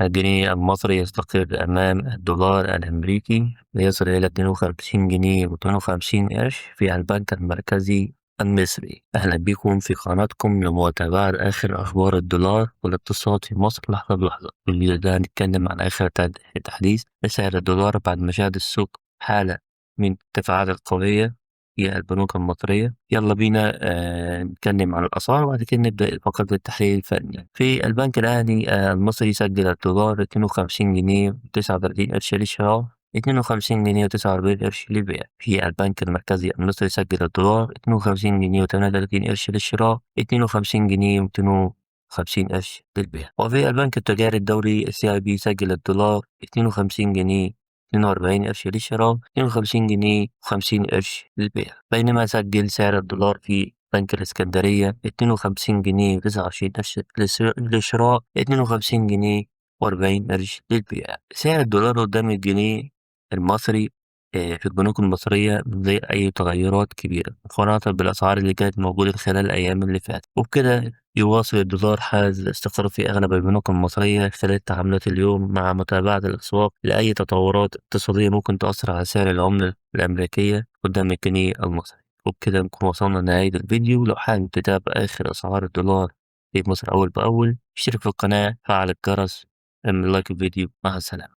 الجنيه المصري يستقر أمام الدولار الأمريكي ليصل إلى 52 جنيه و52 قرش في البنك المركزي المصري. أهلا بكم في قناتكم لمتابعة آخر أخبار الدولار والاقتصاد في مصر لحظة بلحظة. في الفيديو ده هنتكلم عن آخر تحديث لسعر الدولار بعد ما شهد السوق حالة من الارتفاعات القوية في البنوك المصرية. يلا بينا نتكلم عن الأسعار وبعد كده نبدأ فقرة التحليل الفني. في البنك الأهلي المصري سجل الدولار 52 جنيه و39 قرش للشراء، 52 جنيه و49 قرش للبيع. في البنك المركزي المصري سجل الدولار 52 جنيه و38 قرش للشراء، 52 جنيه و52 قرش للبيع. وفي البنك التجاري الدولي CIB سجل الدولار 52 جنيه 42 قرش للشراء، 52 جنيه و50 قرش للبيع. بينما سجل سعر الدولار في بنك الإسكندرية 52 جنيه و29 قرش للشراء، 52 جنيه و40 قرش للبيع. سعر الدولار قدام الجنيه المصري في البنوك المصرية من غير أي تغيرات كبيرة مقارنة بالأسعار اللي كانت موجودة خلال الأيام اللي فاتت. وبكده يواصل الدولار حالة الاستقرار في أغلب البنوك المصرية خلال تعاملات اليوم، مع متابعة الأسواق لأي تطورات اقتصادية ممكن تؤثر على سعر العملة الأمريكية قدام الجنيه المصري. وبكده نكون وصلنا لنهاية الفيديو. لو حابب تتابع آخر أسعار الدولار في مصر أول بأول، اشترك في القناة، فعل الجرس، اعمل لايك الفيديو. مع السلامة.